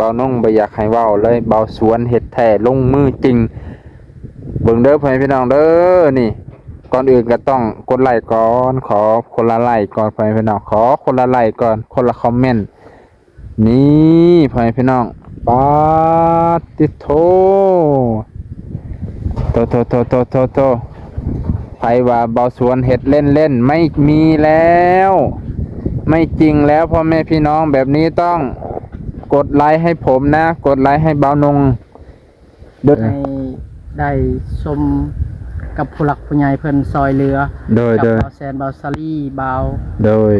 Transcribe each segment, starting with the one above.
ບ່າວນົງບໍ່ຢາກໃຫ້ເວົ້າເລີຍ, ບ່າວສວນເຮັດແທ້ລົງມືຈິງ. ເບິ່ງເດີພໍ່ແມ່ພີ່ນ້ອງເດີ ນີ້ ກ່ອນອື່ນກໍຕ້ອງກົດໄລ້ກ່ອນ, ຂໍຄົນລະໄລ້ກ່ອນພໍ່ແມ່ພີ່ນ້ອງ, ຂໍຄົນລະໄລ້ກ່ອນ, ຄົນລະຄອມເມັນ. ນີ້ພໍ່ແມ່ພີ່ນ້ອງ ປາດຕິໂທ ໂຕໆໆໆໆ ໃຜວ່າບ່າວສວນເຮັດເລ່ນໆ ໄມ່ມີແລ້ວ ໄມ່ຈິງແລ້ວ ພໍ່ແມ່ພີ່ນ້ອງ. ແບບນີ້ຕ້ອງກົດໄລ້ໃຫ້ຜົມນະ, ກົດໄລ້ໃຫ້ບ່າວນົງ. ໂດຍ ໃຫ້ໄດ້ຊົມກັບຜູ້ຫຼັກຜູ້ໃຫຍ່ເພິ່ນຊ່ອຍເຫຼືອ ໂດຍ ກັບ ໂດຍ ບ່າວແຊນ ບ່າວສາລີ ບ່າວ ໂດຍ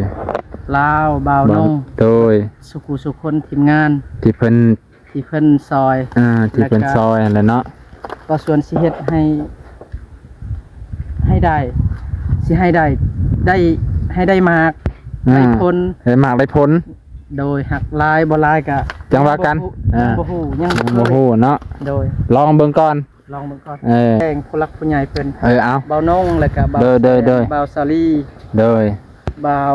ລາວ ບ່າວນົງ ໂດຍ ສູ່ຄູ່ສູ່ຄົນ ທີມງານທີ່ເພິ່ນ ທີ່ເພິ່ນຊ່ອຍ ອ່າ ທີ່ເພິ່ນ ແລ້ວກໍຊ່ອຍຫັ້ນແຫຼະເນາະ. ບ່າວສວນຊິເຮັດໃຫ້ ໃຫ້ໄດ້ ຊິໃຫ້ໄດ້ ໄດ້ ໃຫ້ໄດ້ໝາກ ອ່າ ໄດ້ຜົນ ໄດ້ໝາກໄດ້ຜົນ. ໂດຍ ຫາກຫຼາຍບໍ່ຫຼາຍກະ ຈັ່ງວ່າກັນ ຍັງບໍ່ຮູ້ ອ່າ ຍັງບໍ່ຮູ້ ຍັງບໍ່ຮູ້ເນາະ. ໂດຍ ລອງເບິ່ງກ່ອນ ລອງເບິ່ງກ່ອນ ເອີ ແຈ້ງຜູ້ຫຼັກຜູ້ໃຫຍ່ເພິ່ນ ເອີ ເອົາ ບ່າວນົງ ແລ້ວກະບ່າວ ໂດຍ ໂດຍ ແຊນ ໂດຍ ບ່າວສາລີ ໂດຍ ບ່າວ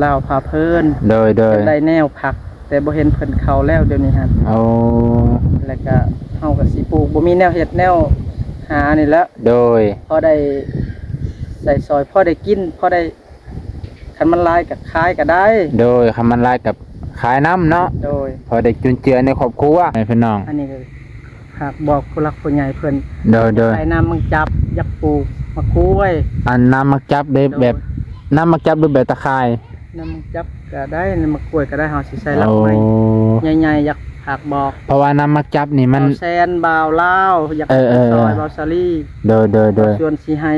ລາວພາເພີນ ໂດຍ ໂດຍ ຢາກໄດ້ແນວຜັກ ແຕ່ບໍ່ເຫັນເພິ່ນເຂົ້າແລ້ວດຽວນີ້ຫັ້ນ. ໂອ້ ແລ້ວກະເຮົາກະຊິປູກ ບໍ່ມີແນວເຮັດແນວຫານີ້ແຫຼະ ໂດຍ ພໍໄດ້ໃຊ້ສອຍ ພໍໄດ້ກິນ ພໍໄດ້ ຄັນມັນຫຼາຍກໍຂາຍກໍໄດ້ ໂດຍ ຄັນມັນຫຼາຍກໍຂາຍນຳເນາະ ໂດຍ ພໍໄດ້ຈຸນເຈືອໃນຄອບຄົວ ໃຫ້ພີ່ນ້ອງ. ອັນນີ້ກໍຝາກບອກຜູ້ຫຼັກຜູ້ໃຫຍ່ເພິ່ນ ໂດຍ ໂດຍ ໃສ່ນ້ຳໝາກຈັບ ຢາກປູກໝາກກ້ວຍ ອັນນ້ຳໝາກຈັບເດ້ ໂດຍ ແບບນ້ຳໝາກຈັບ ຫຼື ແບບຕາຂ່າຍ? ນ້ຳໝາກຈັບກໍໄດ້ ນ້ຳໝາກກ້ວຍກໍໄດ້ ເຮົາຊິໃສ່ຫຼັກໄມ້ ໂອ້ ໃຫຍ່ໆ ຢາກຝາກບອກ ເພາະວ່ານ້ຳໝາກຈັບນີ້ມັນ ບ່າວແຊນ ບ່າວລາວ ຢາກ ເອີ ເອີ ຊ່ອຍ ເອີ ບ່າວສາລີ ໂດຍ ໂດຍ ໂດຍ ບ່າວສວນຊິໃຫ້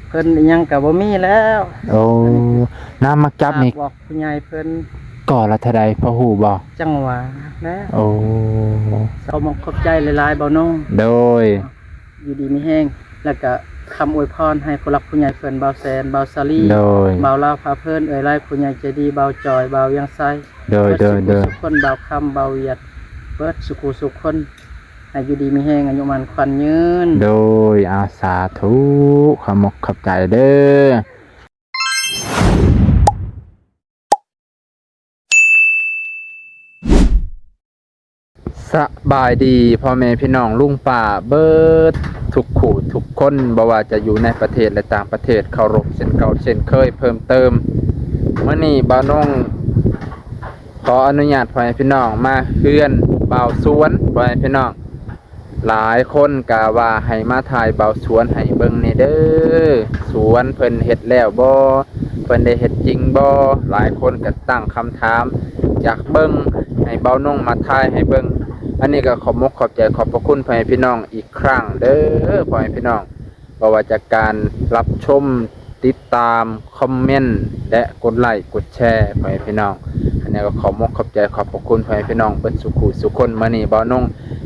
ເພິ່ນອີ່ຫຍັງກໍບໍ່ມີແລ້ວ. ໂອ້ ນ້ຳໝາກຈັບນີ້ ຝາກບອກຜູ້ໃຫຍ່ເພິ່ນ ກໍລະເທົ່າໃດ ພໍຮູ້ບໍ່? ຈັ່ງຫວະແຫຼະ. ໂອ້ ຂໍຂອບໃຈຫຼາຍໆ ບ່າວນົງ ໂດຍ ຢູ່ດີມີແຮງ ແລ້ວກະຄຳອວຍພອນໃຫ້ຜູ້ຫຼັກຜູ້ໃຫຍ່ເພິ່ນ ບ່າວແສນ ບ່າວສາລີ ໂດຍ ບ່າວລາວພາເພີນ ເອື້ອຍຫຼາຍ ຜູ້ໃຫຍ່ໃຈດີ ບ່າວຈອຍ ບ່າວວຽງໄຊ ໂດຍ ເບິດ ໂດຍ ສຸຜູ້ ໂດຍ ສຸຄົນ ບ່າວຄຳ ບ່າວວຽດ ເບິດສຸຜູ້ສຸຄົນ ໃຫ້ຢູ່ດີມີແຮງ ອາຍຸໝັ້ນຂວັນຍືນ. ໂດຍ ອາ ສາທຸ ຂອບອົກຂອບໃຈເດີ. ສະບາຍດີພໍ່ແມ່ພີ່ນ້ອງລຸງປ້າເບິດທຸກຄູ່ທຸກຄົນ ບໍ່ວ່າຈະຢູ່ໃນປະເທດ ແລະ ຕ່າງປະເທດ ເຄົາລົບເຊັ່ນເກົ່າເຊັ່ນເຄີຍເພີ່ມເຕີມ. ມື້ນີ້ບ່າວນົງ ຂໍອະນຸຍາດພໍ່ແມ່ພີ່ນ້ອງມາເຮືອນບ່າວສວນ ພໍ່ແມ່ພີ່ນ້ອງ. ຫຼາຍຄົນກະວ່າໃຫ້ມາຖ່າຍບ່າວສວນໃຫ້ເບິ່ງແດ່ເດີ ສວນເພິ່ນເຮັດແລ້ວບໍ່? ເພິ່ນໄດ້ເຮັດຈິງບໍ່? ຫຼາຍຄົນກະຕັ້ງຄຳຖາມ ຢາກເບິ່ງ ໃຫ້ບ່າວນົງມາຖ່າຍໃຫ້ເບິ່ງ. ອັນນີ້ກະຂອບອົກຂອບໃຈຂອບພະຄຸນພໍ່ແມ່ພີ່ນ້ອງອີກຄັ້ງເດີ ພໍ່ແມ່ພີ່ນ້ອງ. ບໍ່ວ່າຈະການຮັບຊົມ ຕິດຕາມ ຄອມເມັນ ແລະ ກົດໄລ້ກົດແຊ ພໍ່ແມ່ພີ່ນ້ອງ. ອັນນີ້ກໍຂອບອົກຂອບໃຈຂອບພະຄຸນພໍ່ແມ່ພີ່ນ້ອງເບິດສູ່ຄູ່ສູ່ຄົນ. ມື້ນີ້ບ່າວນົງ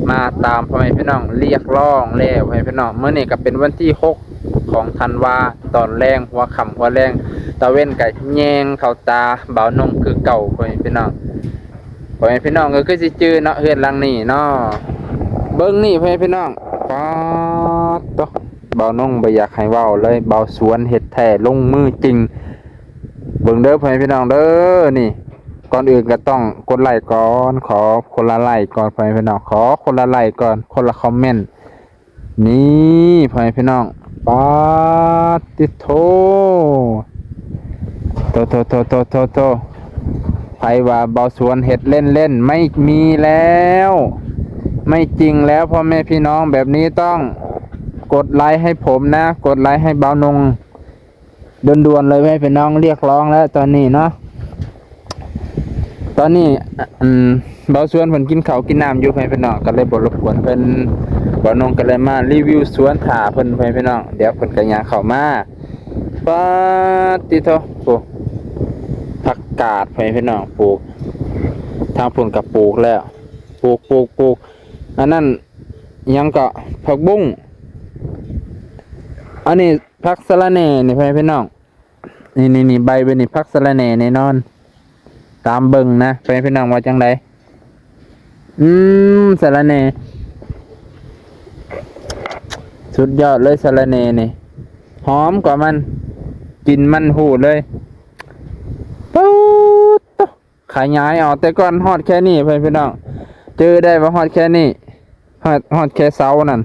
ມາຕາມພໍ່ແມ່ພີ່ນ້ອງຮຽກຮ້ອງແລ້ວ ພໍ່ແມ່ພີ່ນ້ອງ. ມື້ນີ້ກໍເປັນວັນທີຫົກຂອງທັນວາ ຕອນແລງ ຫົວຄ່ຳຫົວແລງ ຕາເວັນກໍແຍງເຂົ້າຕາບ່າວນົງຄືເກົ່າ ພໍ່ແມ່ພີ່ນ້ອງ. ພໍ່ແມ່ພີ່ນ້ອງກໍຄືຊິຈື່ເນາະ ເຮືອນຫຼັງນີ້ເນາະ. ເບິ່ງນີ້ພໍ່ແມ່ພີ່ນ້ອງ ປາດໂຕ ບ່າວນົງບໍ່ຢາກໃຫ້ເວົ້າເລີຍ, ບ່າວສວນເຮັດແທ້ລົງມືຈິງ. ເບິ່ງເດີພໍ່ແມ່ພີ່ນ້ອງເດີ ນີ້ ກ່ອນອື່ນກໍຕ້ອງກົດໄລ້ກ່ອນ, ຂໍຄົນລະໄລ້ກ່ອນພໍ່ແມ່ພີ່ນ້ອງ, ຂໍຄົນລະໄລ້ກ່ອນ, ຄົນລະຄອມເມັນ. ນີ້ພໍ່ແມ່ພີ່ນ້ອງ ປາດຕິໂທ ໂຕໆໆໆໆ ໃຜວ່າບ່າວສວນເຮັດເລ່ນໆ ໄມ່ມີແລ້ວ ໄມ່ຈິງແລ້ວ ພໍ່ແມ່ພີ່ນ້ອງ. ແບບນີ້ຕ້ອງກົດໄລ້ໃຫ້ຜົມນະ, ກົດໄລ້ໃຫ້ບ່າວນົງ ດ່ວນໆເລີຍ ພໍ່ແມ່ພີ່ນ້ອງ ຮຽກຮ້ອງແລ້ວຕອນນີ້ເນາະ. ຕອນນີ້ ອັນ ບ່າວສວນເພິ່ນກິນເຂົ້າກິນນ້ຳຢູ່ ພໍ່ແມ່ພີ່ນ້ອງ ກໍເລີຍບໍ່ລົບກວນເພິ່ນ. ບ່າວນົງກໍເລີຍມາຣີວິວສວນຖ້າເພິ່ນ ພໍ່ແມ່ພີ່ນ້ອງ. ດຽວເພິ່ນກໍຍ່າງເຂົ້າມາ. ປາດຕິໂທ ໂອ້ ຜັກກາດ ພໍ່ແມ່ພີ່ນ້ອງ ປູກ ທາງພຸ້ນກໍປູກແລ້ວ ປູກໆໆ ອັນນັ້ນ ຫຍັງເກາະ ຜັກບຸ້ງ ອັນນີ້ ຜັກສະລະແໜ່ນີ້ ພໍ່ແມ່ພີ່ນ້ອງ ນີ້ໆໆ ໃບເບິ່ງນີ້ ຜັກສະລະແໜ່ແນ່ນອນ ຕາມເບິ່ງນະ ພໍ່ແມ່ພີ່ນ້ອງວ່າຈັ່ງໃດ? ອືມ ສະລະແໜ່ ສຸດຍອດເລີຍ ສະລະແໜ່ນີ້ ຫອມກວ່າມັນ ກິ່ນມັນຮູ້ເລີຍ. ປາດໂຕ ຂະຫຍາຍອອກ ແຕ່ກ່ອນຮອດແຄ່ນີ້ ເພື່ອນພີ່ນ້ອງ ຈື່ໄດ້ວ່າຮອດແຄ່ນີ້ ຮອດ ຮອດແຄ່ເສົານັ້ນ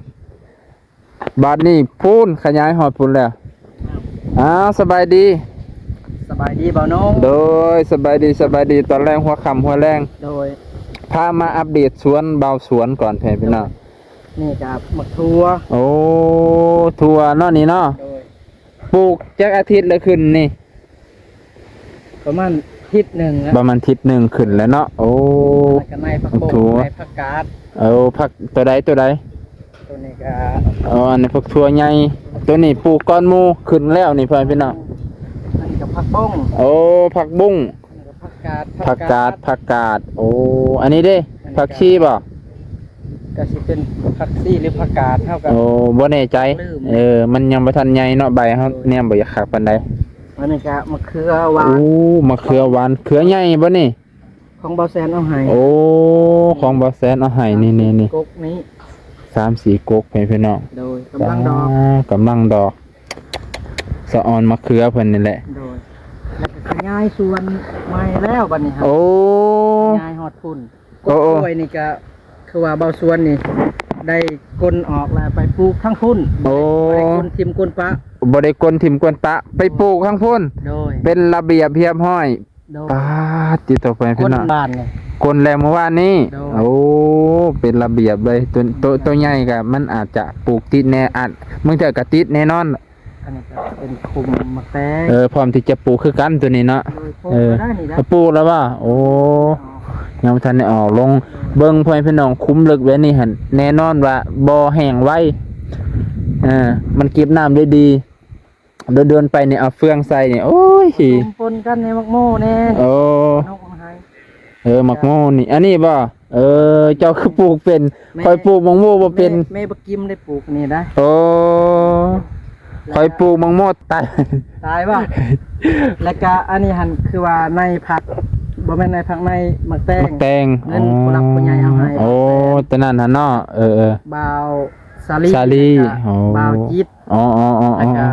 ບາດນີ້ພຸ້ນ ຂະຫຍາຍຮອດພຸ້ນແລ້ວ. ອ້າວ ສະບາຍດີ ສະບາຍດີບ່າວໜຸ່ມ. ໂດຍ ສະບາຍດີ ສະບາຍດີ ຕອນແລງ ຫົວຄ່ຳຫົວແລງ. ໂດຍ ພາມາອັບເດດສວນ ບ່າວສວນກ່ອນ ເພື່ອນພີ່ນ້ອງ. ນີ້ກໍໝາກຖົ່ວ. ໂອ້ ຖົ່ວເນາະນີ້ເນາະ. ໂດຍ ປູກຈັກອາທິດແລ້ວຂຶ້ນນີ້? ປະມານທິດໜຶ່ງແລ້ວ ປະມານທິດໜຶ່ງຂຶ້ນແລ້ວເນາະ. ໂອ້ ແລ້ວກໍໃນຜັກບົ້ງ ຖົ່ວ ໃນຜັກກາດ. ເອົາ ຜັກ ໂຕໃດ ໂຕໃດ? ໂຕນີ້ກໍ ເອົາ ອັນນີ້ຜັກຖົ່ວໃຫຍ່ ໂຕນີ້ປູກກ່ອນໝູ່ ຂຶ້ນແລ້ວນີ້ ເພື່ອນພີ່ນ້ອງ. ອັນນີ້ກໍຜັກບົ້ງ. ໂອ້ ຜັກບຸ້ງ ອັນນີ້ກໍຜັກກາດ ຜັກກາດ ຜັກກາດ ຜັກກາດ. ໂອ້ ອັນນີ້ເດ້ ອັນນີ້ກໍ ຜັກຊີບໍ່? ກໍຊິເປັນຜັກຊີ ຫຼື ຜັກກາດ ເຮົາກໍ ໂອ້ ບໍ່ແນ່ໃຈ. ເອີ ມັນຍັງບໍ່ທັນໃຫຍ່ເນາະ ໃບເຮົາ ໂດຍ ແນມບໍ່ຢາກຄັກປານໃດ. ອັນນີ້ກໍມະເຂືອຫວານ. ໂອ້ ມະເຂືອຫວານ ເຂືອໃຫຍ່ບໍ່ນີ້? ຂອງບ່າວແສນເອົາໃຫ້. ໂອ້ ຂອງບ່າວແສນເອົາໃຫ້ ນີ້ໆໆ ກົກນີ້ ສາມສີ່ກົກ ເພື່ອນພີ່ນ້ອງ. ໂດຍ ກຳລັງດອກ ອ່າ ກຳລັງດອກ ສະອອນມະເຂືອເພິ່ນນີ້ແຫຼະ. ໂດຍ ແລ້ວກໍຂະຫຍາຍສວນໃໝ່ແລ້ວບັດນີ້. ໂອ້ ຂະຫຍາຍຮອດພຸ້ນ. ໂອ້ ກົກກ້ວຍນີ້ກໍຄືວ່າບ່າວສວນນີ້ໄດ້ກົ້ນອອກແລ້ວໄປປູກທາງພຸ້ນ. ໂອ້ ບໍ່ໄດ້ກົ້ນຖິ້ມກົ້ນປະ ບໍ່ໄດ້ກົ້ນຖິ້ມກົ້ນປະ ໄປປູກທາງພຸ້ນ. ໂດຍ ເປັນລະບຽບຮຽບຮ້ອຍ. ໂດຍ ປາດ ຕິດຕໍ່ໄປພີ່ນ້ອງ ກົ້ນແລ້ວມື້ວານນີ້. ໂດຍ ໂອ້ ເປັນລະບຽບເລີຍ. ໂຕ ໂຕ ໂຕໃຫຍ່ກໍມັນອາດຈະປູກຕິດແດ່ ອາດ ບາງເທື່ອກໍຕິດແນ່ນອນ. ອັນນີ້ກໍເປັນຂຸມໝາກແຕງ. ເອີ ພ້ອມທີ່ຈະປູກຄືກັນໂຕນີ້ເນາະ. ໂດຍ ປູກ ເອີ ກໍໄດ້ນີ້ນະ ປູກແລ້ວບໍ່? ໂອ້ ຍັງບໍ່ທັນໄດ້ອອກລົງ. ໂດຍ ເບິ່ງ ພໍ່ແມ່ພີ່ນ້ອງ ຂຸມເລິກແບບນີ້ຫັ້ນ ແນ່ນອນວ່າບໍ່ແຫ້ງໄວ. ເອີ ມັນເກັບນ້ຳໄດ້ດີ. ດົນໆໄປນີ້ເອົາເຟືອງໃສ່ນີ້ ໂອ້ຍ ປະສົມປົນກັນໃນໝາກໂມແດ່. ໂອ້ ເອີ ໝາກໂມນີ້ ອັນນີ້ບໍ່? ເອີ ເຈົ້າຄືປູກເປັນ? ແມ່ ຂ້ອຍປູກໝາກໂມບໍ່ເປັນ. ແມ່ ແມ່ບັກກິມໄດ້ປູກນີ້ໄດ໋. ໂອ້ ແລ້ວ ຂ້ອຍປູກໝາກໂມຕາຍ ຕາຍບໍ່? ແລ້ວກະອັນນີ້ຫັ້ນ ຄືວ່າໃນຜັກ ບໍ່ແມ່ນໃນຜັກ ໃນໝາກແຕງ ໝາກແຕງ ເງິນ ອໍ ຜູ້ຫຼັກຜູ້ໃຫຍ່ເອົາໃຫ້. ໂອ້ ຕອນນັ້ນຫັ້ນເນາະ. ເອີໆ ບ່າວສາລີ ສາລີ ແລ້ວກະ ອໍ ບ່າວຈິດ. ອໍໆໆໆ ແລ້ວກະ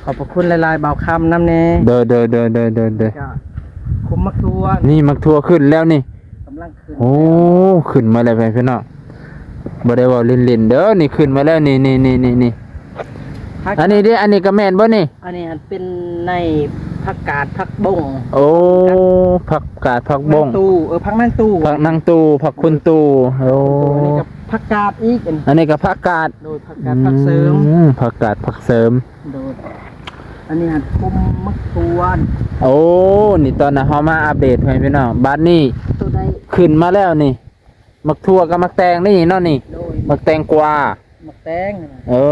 ຂອບພະຄຸນຫຼາຍໆ ບ່າວຄຳນຳແດ່. ໂດຍໆໆໆໆ ແລ້ວກະຂຸມໝາກຖົ່ວ ນີ້ໝາກຖົ່ວຂຶ້ນແລ້ວນີ້ ກຳລັງຂຶ້ນ. ໂອ້ ຂຶ້ນມາແລ້ວ ພີ່ນ້ອງ ບໍ່ໄດ້ເວົ້າຫຼິ້ນໆເດີ ນີ້ຂຶ້ນມາແລ້ວ ນີ້ໆໆໆ. ອັນນີ້ເດ້ ອັນນີ້ກໍແມ່ນບໍ່ນີ້? ອັນນີ້ຫັ້ນເປັນໃນຜັກກາດ ຜັກບົ້ງ. ໂອ້ ຜັກກາດ ຜັກບົ້ງ ນາງຕູ້. ເອີ ຜັກນາງຕູ້ ຜັກນາງຕູ້ ຜັກຄຸນຕູ້. ໂອ້ ອັນນີ້ກໍຜັກກາດອີກ ອັນນີ້ ອັນນີ້ກໍຜັກກາດ. ໂດຍ ຜັກກາດ ອືມ ຜັກເສີມ ຜັກກາດ ຜັກເສີມ. ໂດຍ ອັນນີ້ຫັ້ນຂຸມໝາກຖົ່ວ. ໂອ້ ນີ້ຕອນນັ້ນເຮົາມາອັບເດດໃຫ້ພີ່ນ້ອງ ບາດນີ້ ໂຕໃດ ຂຶ້ນມາແລ້ວນີ້ ໝາກຖົ່ວກັບໝາກແຕງນີ້ເນາະນີ້. ໂດຍ ໝາກແຕງກວາ ໝາກແຕງ. ເອີ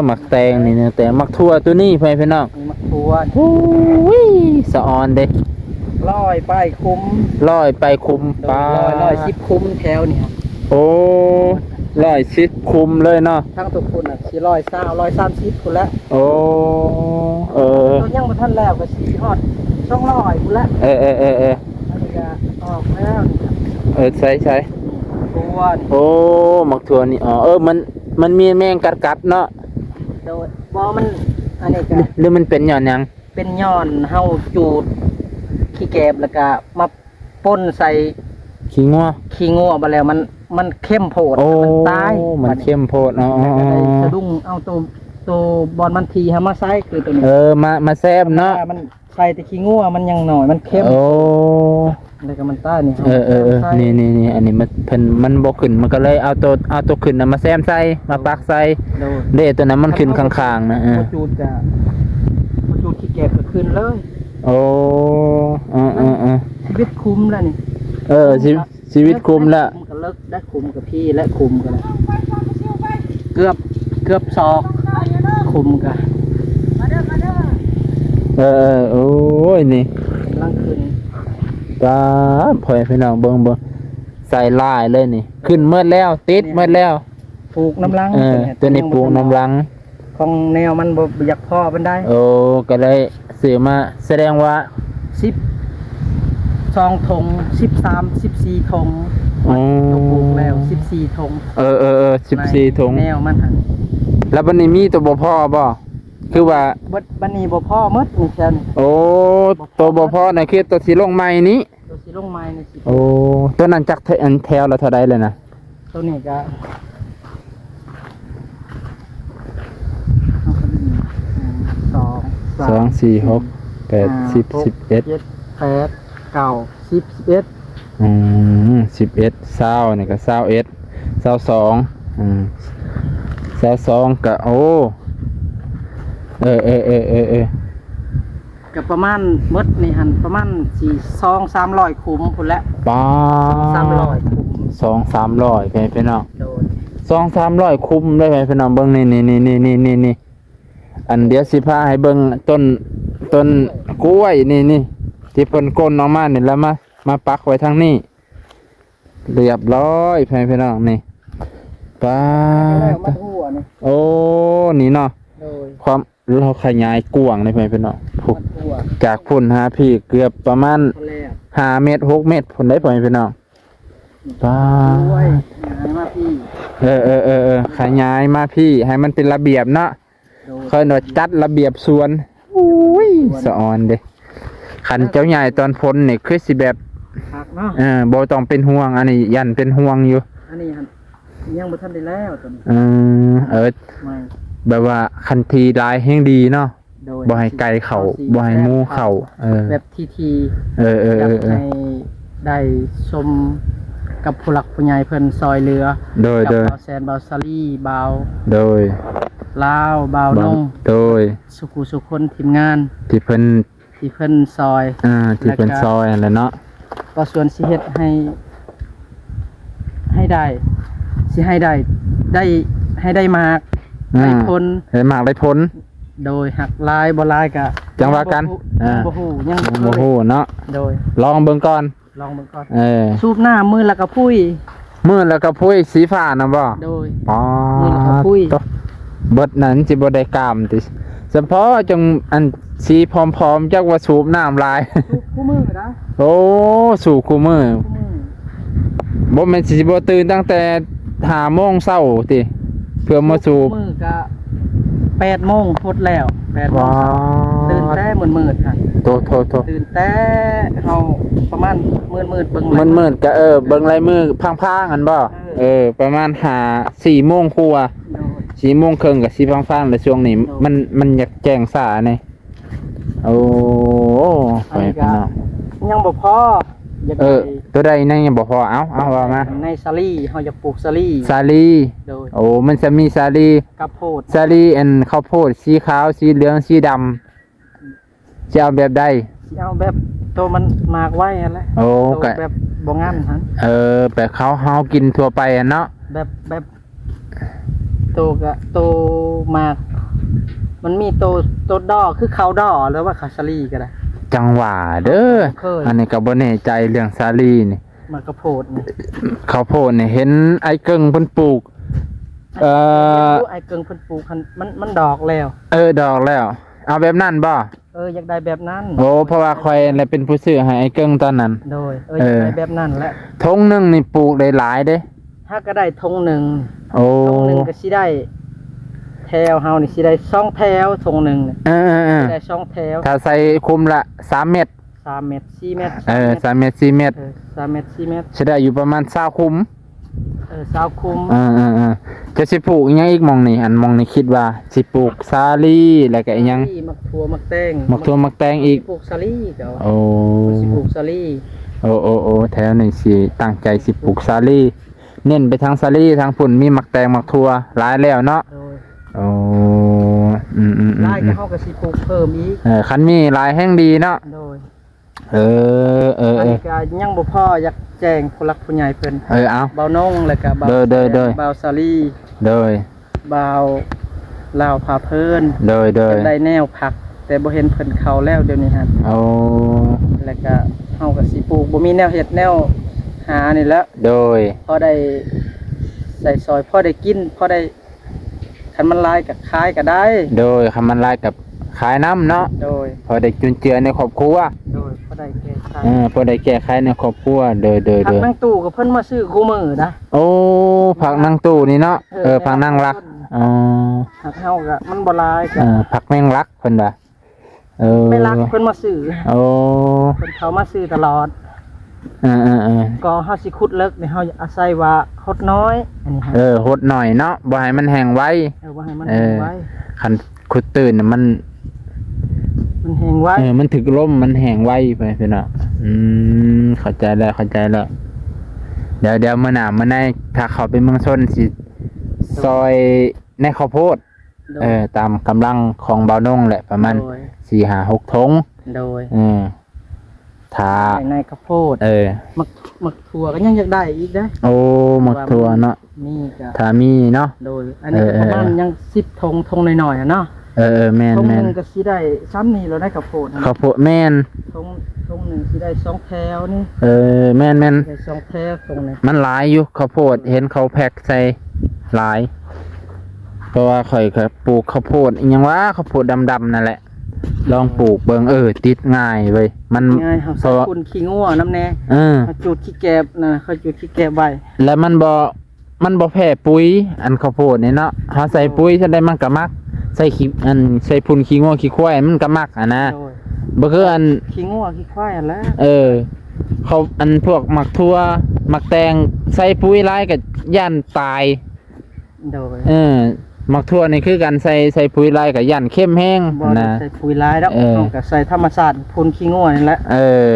ໝາກແຕງນີ້ ແຕງ ໝາກຖົ່ວໂຕນີ້ ພໍ່ແມ່ພີ່ນ້ອງ ໝາກຖົ່ວ. ໂອ້ຍ ສະອອນເດ້ ຮ້ອຍປາຍຂຸມ ຮ້ອຍປາຍຂຸມ. ໂດຍ ປາ ຮ້ອຍ ຮ້ອຍສິບຂຸມແຖວນີ້. ໂອ້ ຮ້ອຍສິບຂຸມເລີຍເນາະ. ທາງຕົວພຸ້ນນະ ສີ່ຮ້ອຍຊາວ ຮ້ອຍສາມສິບພຸ້ນແຫຼະ. ໂອ້ ເອີ ຕົວຍັງບໍ່ທັນແລ້ວກໍຊິຮອດສອງຮ້ອຍພຸ້ນແຫຼະ. ເອີໆໆໆ ອັນນີ້ກໍອອກແລ້ວນີ້. ເອີ ໃສ່ໆ ໂອ້ ໝາກຖົ່ວນີ້. ອໍ ເອີ ມັນ ມັນມີແມງກັດໆເນາະ. ໂດຍ ບໍ່ ມັນ ອັນນີ້ກໍ ຫຼື ຫຼື ມັນເປັນຍ້ອນຫຍັງ? ເປັນຍ້ອນເຮົາຈູດຂີ້ແກບ ແລ້ວກໍມາ ປົນໃສ່ຂີ້ງົວ ຂີ້ງົວ ບາດແລ້ວມັນ ມັນເຄັມໂພດ. ໂອ້ ມັນຕາຍ ມັນເຄັມໂພດ. ອໍ ແລ້ວກໍໄດ້ສະດຸ້ງເອົາໂຕ ໂຕບ່ອນມັນຖີ່ເຮົາມາໃສ່ ຄືໂຕນີ້. ເອີ ມາ ມາແຊມເນາະ ມັນໃສ່ແຕ່ຂີ້ງົວ ມັນຍັງໜ້ອຍ ມັນເຄັມ. ໂອ້ ແລ້ວກໍມັນຕາຍນີ້. ເອີໆໆ ນີ້ໆໆ ອັນນີ້ມັນ ເພິ່ນ ມັນບໍ່ຂຶ້ນ ມັນກໍເລີຍເອົາໂຕ ເອົາໂຕຂຶ້ນນະມາແຊມໃສ່ ມາປັກໃສ່. ໂດຍ ເດ້ ໂຕນັ້ນມັນຂຶ້ນຂ້າງໆນະ. ເອີ ບໍ່ຈູດກະ ບໍ່ຈູດຂີ້ແກບກໍຂຶ້ນເລີຍ. ໂອ້ ເອີໆໆ ຊີວິດຂຸມແລ້ວນີ້. ເອີ ຊີ ຊີວິດຂຸມແລ້ວ. ຂຸມກໍເລິກໄດ້ ຂຸມກໍພີ້ ແລະ ຂຸມກໍເກືອບ ເກືອບສອກ ຂຸມກໍ. ເອີໆ ໂອ້ຍ ນີ້ກຳລັງຂຶ້ນ. ປາດ ພໍ່ແມ່ພີ່ນ້ອງເບິ່ງ ເບິ່ງ ໃສ່ຫຼາຍເລີຍນີ້ ຂຶ້ນໝົດແລ້ວ ຕິດໝົດແລ້ວ. ປູກນຳຫຼັງ. ເອີ ໂຕນີ້ປູກນຳຫຼັງ ຂອງແນວມັນບໍ່ ບໍ່ຢາກພໍປານໃດ. ໂອ້ ກໍເລີຍຊື້ມາ ສະແດງວ່າ ສິບສອງຖົງ ສິບສາມ ສິບສີ່ຖົງ. ໂອ້ ໂຕປູກແລ້ວ ສິບສີ່ຖົງ. ເອີໆໆ ສິບສີ່ຖົງ ໃນແນວມັນຫັ້ນ. ແລ້ວບັດນີ້ມີໂຕບໍ່ພໍບໍ່? ຄືວ່າ ບັດ ບັດນີ້ບໍ່ພໍໝົດນີ້ແຖວນີ້. ໂອ້ ໂຕບໍ່ພໍໃນເຂດໂຕຊິລົງໃໝ່ນີ້. ຊິລົງໃໝ່ນີ້ຊິ ໂອ້ ໂຕນັ້ນຈັກແຖ- ອັນແຖວລະເທົ່າໃດແລ້ວນະ? ໂຕນີ້ກະ ສອງ ສາມ ສອງ ສີ່ ຫົກ ແປດ ສິບ ສິບເອັດ ເຈັດ ແປດ ເກົ້າ ສິບ ສິບເອັດ ອືມ ສິບເອັດ ຊາວ ນີ້ກະຊາວເອັດ ຊາວສອງ ອືມ ຊາວສອງ ກະ ໂອ້ ເອີ ເອີ ກະປະມານໝົດນີ້ຫັ້ນ ປະມານສອງສາມຮ້ອຍຂຸມພຸ້ນແຫຼະ ປ້າ ສອງສາມຮ້ອຍຂຸມ ສອງສາມຮ້ອຍ ພີ່ນ້ອງ ໂດຍ ສອງສາມຮ້ອຍຂຸມເລີຍ ພີ່ນ້ອງ ເບິ່ງນີ້ ນີ້ ນີ້ ອັນດຽວຊິພາໃຫ້ເບິ່ງຕົ້ນ ຕົ້ນກ້ວຍນີ້ ນີ້ ທີ່ເພິ່ນກົ້ນອອກມານີ້ ແລ້ວມາ ມາປັກໄວ້ທາງນີ້ ລຽບຮ້ອຍ ພີ່ນ້ອງ ນີ້ ປ້າ ແລ້ວມັດຫົວນີ້ ໂອ້ ນີ້ເນາະ ໂດຍ ຄວາມ ລາວຂະຫຍາຍກວ້າງເດ້ ພີ່ນ້ອງ ຜູ້ ມັດຫົວ ຈາກພຸ້ນຫາພີ້ເກືອບປະມານ ແລ້ວ ຫ້າເມັດ ຫົກເມັດພຸ້ນເດ້ ພີ່ນ້ອງ ປ້າ ໂອ້ຍ ຂະຫຍາຍມາພີ້ ເອີ ເອີ ເອີ ເອີ ຂະຫຍາຍມາພີ້ ໃຫ້ມັນເປັນລະບຽບເນາະ ໂດຍ ເອີ້ນວ່າຈັດລະບຽບສວນ ໂອ້ຍ ສວນ ສະອອນເດ້ ຄັນເຈົ້າຍ້າຍຕອນຝົນນີ້ຄືຊິແບບ ຄັກເນາະ ເອີ ບໍ່ຕ້ອງເປັນຫ່ວງ ອັນນີ້ຢ້ານເປັນຫ່ວງຢູ່ ອັນນີ້ຫັ້ນ ຍັງບໍ່ທັນໄດ້ແລ້ວຕົວນີ້ ອືມ ເອີ ແບບວ່າຄັນທີ່ຫຼາຍແຮງດີເນາະ ໂດຍ ບໍ່ໃຫ້ໄກ່ເຂົ້າ ເຮົາຊິ ບໍ່ໃຫ້ໝູເຂົ້າ ເອີ ແບບຖີ່ໆ ເອີ ເອີ ຢາກ ເອີ ໃຫ້ໄດ້ຊົມກັບຜູ້ຫຼັກຜູ້ໃຫຍ່ເພິ່ນຊ່ອຍເຫຼືອ ໂດຍ ກັບ ໂດຍ ບ່າວແສນ ບ່າວສາລີ ບ່າວ ໂດຍ ລາວ ບ່າວ ບ່າວນົງ ໂດຍ ສູ່ຜູ້ສູ່ຄົນ ທີມງານ ທີ່ເພິ່ນ ທີ່ເພິ່ນຊ່ອຍ ອ່າ ທີ່ເພິ່ນ ແລ້ວກະ ຊ່ອຍຫັ້ນແຫຼະເນາະ ບ່າວສວນຊິເຮັດໃຫ້ ໃຫ້ໄດ້ ຊິໃຫ້ໄດ້ ໄດ້ ໃຫ້ໄດ້ໝາກ ອ່າ ໄດ້ຜົນ ໄດ້ໝາກໄດ້ຜົນ ໂດຍ ຫາກຫຼາຍບໍ່ຫຼາຍກະ ຈັ່ງວ່າກັນ ຍັງບໍ່ຮູ້ ອ່າ ຍັງບໍ່ຮູ້ ຍັງບໍ່ຮູ້ເນາະ ໂດຍ ລອງເບິ່ງກ່ອນ ລອງເບິ່ງກ່ອນ ເອີ ສູບນ້ຳມື້ລະກະພຸ້ຍ ມື້ລະກະພຸ້ຍ ສີຟ້ານະບໍ່? ໂດຍ ອໍ ມື້ລະກະພຸ້ຍ ໂຕ ເບິດນັ້ນຊິບໍ່ໄດ້ກາມຕິ ສະເພາະຈັ່ງອັນສີຜອມໆ ຈັກວ່າສູບນ້ຳຫຼາຍ ສູບຄູ່ມື້ນະ ໂອ້ ສູບຄູ່ມື້ ຄູ່ມື້ ບໍ່ແມ່ນຊິບໍ່ຕື່ນຕັ້ງແຕ່ຫ້າໂມງເຊົ້າຕິ ເພື່ອມາສູບ ມື້ກະແປດໂມງ ຫົດແລ້ວ ແປດໂມງເຊົ້າ ວ້າ ຕື່ນແຕ່ມືດໆ ຫັ້ນ ໂຕໆໆ ຕື່ນແຕ່ເຮົາປະມານມືດໆ ເບິ່ງ ມືດໆ ກະ ເອີ ເບິ່ງລາຍມືພາງໆ ຫັ້ນບໍ່? ເອີ ເອີ ປະມານຫ້າ ສີ່ໂມງກວ່າ ໂດຍ ສີ່ໂມງເຄິ່ງກະຊິພາງໆ ແລ້ວຊ່ວງນີ້ ໂດຍ ມັນ ມັນຢາກແຈ້ງຊ້າແດ່ ໂອ້ ອັນນີ້ກະ ໄປພີ່ນ້ອງ ຍັງບໍ່ພໍ ຢາກ ເອີ ໄດ້ ໂຕໃດຍັງ ຍັງບໍ່ພໍ ເອົາ ເອົາ ເວົ້າມາ ໃນສາລີ ເຮົາຢາກປູກສາລີ ສາລີ ໂດຍ ໂອ້ ມັນຈະມີສາລີ ກັບໂພດ ສາລີ ອັນເຂົ້າໂພດ ສີຂາວ ສີເຫຼືອງ ສີດຳ ຊິເອົາແບບໃດ? ຊິເອົາແບບໂຕມັນໝາກໄວຫັ້ນແຫຼະ ໂອ້ ໂຕ ກະ ແບບບໍ່ງັນຫັ້ນ ເອີ ແບບເຂົາ ເຮົາກິນທົ່ວໄປຫັ້ນເນາະ ແບບ ແບບ ໂຕກະ ໂຕໝາກ ມັນມີໂຕ ໂຕດໍ ຄືເຂົ້າດໍ ຫຼືວ່າເຂົ້າສາລີກະໄດ້ ຈັ່ງວ່າເດີ ເຄີຍ ອັນນີ້ກະບໍ່ແນ່ໃຈເລື່ອງສາລີນີ້ ໝາກກະໂພດນີ້ ເຂົ້າໂພດນີ້ ເຫັນອ້າຍເກິ່ງເພິ່ນປູກ ເອີ ອ້າຍເກິ່ງເພິ່ນປູກຫັ້ນ ມັນ ມັນດອກແລ້ວ ເອີ ດອກແລ້ວ ເອົາແບບນັ້ນບໍ່? ເອີ ຢາກໄດ້ແບບນັ້ນ ໂອ້ ເພາະວ່າຂ້ອຍແຫຼະເປັນຜູ້ຊື້ໃຫ້ອ້າຍເກິ່ງຕອນນັ້ນ ໂດຍ ເອີ ເອີ ຢາກໄດ້ແບບນັ້ນແຫຼະ ຖົງໜຶ່ງນີ້ປູກໄດ້ຫຼາຍເດ້ ຫາກະໄດ້ຖົງໜຶ່ງ ໂອ້ ຖົງໜຶ່ງກະຊິໄດ້ ແຖວເຮົານີ້ຊິໄດ້ສອງແຖວ ຖົງໜຶ່ງນີ້ ເອີ ເອີ ເອີ ຊິໄດ້ສອງແຖວ ຖ້າໃສ່ຄຸມລະສາມເມັດ ສາມເມັດ ສີ່ເມັດ ເອີ ສາມເມັດ ສີ່ເມັດ ເອີ ສາມເມັດ ສີ່ເມັດ ຊິໄດ້ຢູ່ປະມານຊາວຄຸມ ເອີ ຊາວຄຸມ ເອີ ເອີ ເອີ ເຈົ້າຊິປູກອີ່ຫຍັງອີກໝ່ອງນີ້? ອັນໝ່ອງນີ້ຄິດວ່າຊິປູກສາລີ ແລ້ວກະອີ່ຫຍັງ? ສາລີ ໝາກຖົ່ວ ໝາກແຕງ ໝາກຖົ່ວ ໝາກແຕງອີກ ປູກສາລີເຈົ້າ ໂອ້ ຊິປູກສາລີ ໂອ້ ໂອ້ ໂອ້ ແຖວນີ້ຊິຕັ້ງໃຈຊິປູກສາລີ ເນັ້ນໄປທາງສາລີ ທາງພຸ້ນມີໝາກແຕງ ໝາກຖົ່ວຫຼາຍແລ້ວເນາະ ໂດຍ ໂອ້ ອືມໆໆໆ ຫຼາຍກະເຮົາກະຊິປູກເພີ່ມອີກ ເອີ ຄັນມີຫຼາຍແຮງດີເນາະ ໂດຍ ເອີ ເອີ ອັນນີ້ກະຍັງບໍ່ພໍ ຢາກແຈ້ງຜູ້ຫຼັກຜູ້ໃຫຍ່ເພິ່ນ ເອີ ເອົາ ບ່າວນົງ ແລ້ວກະບ່າວ ໂດຍ ໂດຍ ໂດຍ ແສນ ບ່າວສາລີ ໂດຍ ບ່າວລາວພາເພີນ ໂດຍ ໂດຍ ຢາກໄດ້ແນວຜັກ ແຕ່ບໍ່ເຫັນເພິ່ນເຂົ້າແລ້ວດຽວນີ້ຫັ້ນ ໂອ້ ແລ້ວກະເຮົາກະຊິປູກ ບໍ່ມີແນວເຮັດແນວຫານີ້ແຫຼະ ໂດຍ ພໍໄດ້ໃຊ້ສອຍ ພໍໄດ້ກິນ ພໍໄດ້ ຄັນມັນຫຼາຍກະຂາຍກະໄດ້ ໂດຍ ຄັນມັນຫຼາຍກະຂາຍນຳເນາະ ໂດຍ ພໍໄດ້ຈຸນເຈືອໃນຄອບຄົວ ໂດຍ ພໍໄດ້ແກ້ໄຂ ເອີ ພໍໄດ້ແກ້ໄຂໃນຄອບຄົວ ໂດຍ ໂດຍ ຜັກ ໂດຍ ນາງຕູ້ກະເພິ່ນມາຊື້ຄູ່ມື້ນະ ໂອ້ ຜັກນາງຕູ້ນີ້ເນາະ ເອີ ເອີ ຜັກນາງລັກ ອໍ ຜັກເຮົາກະມັນບໍ່ຫຼາຍ ເອີ ຜັກແມງລັກເພິ່ນວ່າ ເອີ ແມ່ລັກເພິ່ນມາຊື້ ໂອ້ ເພິ່ນເຂົ້າມາຊື້ຕະຫຼອດ ເອີໆໆ ກໍເຮົາຊິຂຸດເລິກນີ້ ເຮົາອາໄສວ່າຫົດນ້ອຍ ອັນນີ້ ເອີ ຫົດໜ້ອຍເນາະ ບໍ່ໃຫ້ມັນແຫ້ງໄວ ເອີ ບໍ່ໃຫ້ມັນແຫ້ງໄວ ຄັນຂຸດຕື້ນມັນ ມັນແຫ້ງໄວ ເອີ ມັນຖືກລົມ ມັນແຫ້ງໄວ ພໍ່ແມ່ພີ່ນ້ອງ. ອືມ ເຂົ້າໃຈແລ້ວ ເຂົ້າໃຈແລ້ວ. ດຽວ ດຽວມື້ໜ້າມື້ໃນ ຖ້າເຂົ້າໄປເມືອງຊົນ ຊິຊ່ອຍໃນເຂົ້າໂພດ ໂດຍ ເອີ ຕາມກຳລັງຂອງບ່າວນົງແຫຼະ ປະມານ ໂດຍ ສີ່ຫ້າຫົກຖົງ ໂດຍ ເອີ ຖ້າ ໃນເຂົ້າໂພດ ເອີ ໝາກ ໝາກຖົ່ວກໍຍັງຢາກໄດ້ອີກເດ້. ໂອ້ ໝາກຖົ່ວເນາະ ມີກໍ ຖ້າມີເນາະ ໂດຍ ອັນນີ້ກໍ ເອີ ປະມານ ເອີ ຍັງສິບຖົງ ຖົງນ້ອຍໆ ຫັ້ນເນາະ. ເອີໆ ແມ່ນໆ ຖົງໜຶ່ງກໍຊິໄດ້ຊ່ຳນີ້ແລ້ວໄດ໋ ເຂົ້າໂພດ ເຂົ້າໂພດ ແມ່ນ ຖົງ ຖົງໜຶ່ງຊິໄດ້ສອງແຖວນີ້. ເອີ ແມ່ນໆ ໄດ້ສອງແຖວ ຖົງໜຶ່ງ ມັນຫຼາຍຢູ່ ເຂົ້າໂພດ ເຫັນເຂົາແພັກໃສ່ຫຼາຍ ເພາະວ່າຂ້ອຍກໍປູກເຂົ້າໂພດ ອີ່ຫຍັງຫວາ ເຂົ້າໂພດດຳໆ ນັ້ນແຫຼະ ລອງປູກເບິ່ງ ເອີ ຕິດງ່າຍເວີຍ ມັນ ງ່າຍ ເຮົາໃສ່ຝຸ່ນຂີ້ງົວນຳແດ່ ເອີ ເຮົາຈູດຂີ້ແກບນະ ເຮົາຈູດຂີ້ແກບໄວ້ ແລ້ວມັນບໍ່ ມັນບໍ່ແພ້ປຸຍ ອັນເຂົ້າໂພດນີ້ເນາະ ເຮົາໃສ່ປຸຍຊະໄດ໋ມັນກໍໝັກ ໃສ່ຂີ້ ອັນ ໃສ່ຝຸ່ນຂີ້ງົວຂີ້ຄວາຍມັນກໍໝັກຫັ້ນນະ. ໂດຍ ບໍ່ຄືອັນ ຂີ້ງົວຂີ້ຄວາຍຫັ້ນແຫຼະ ເອີ ເຂົາ ອັນພວກໝາກຖົ່ວ ໝາກແຕງ ໃສ່ປຸຍຫຼາຍກໍຢ້ານຕາຍ. ໂດຍ ເອີ ໝາກຖົ່ວນີ້ຄືກັນ ໃສ່ ໃສ່ປຸຍຫຼາຍກໍຢ້ານເຄັມແຮງ ບໍ່ໄດ້ ນະ ໃສ່ປຸຍຫຼາຍດອກ ເອີ ເຮົາກໍໃສ່ທຳມະຊາດ ຝຸ່ນຂີ້ງົວນີ້ແຫຼະ ເອີ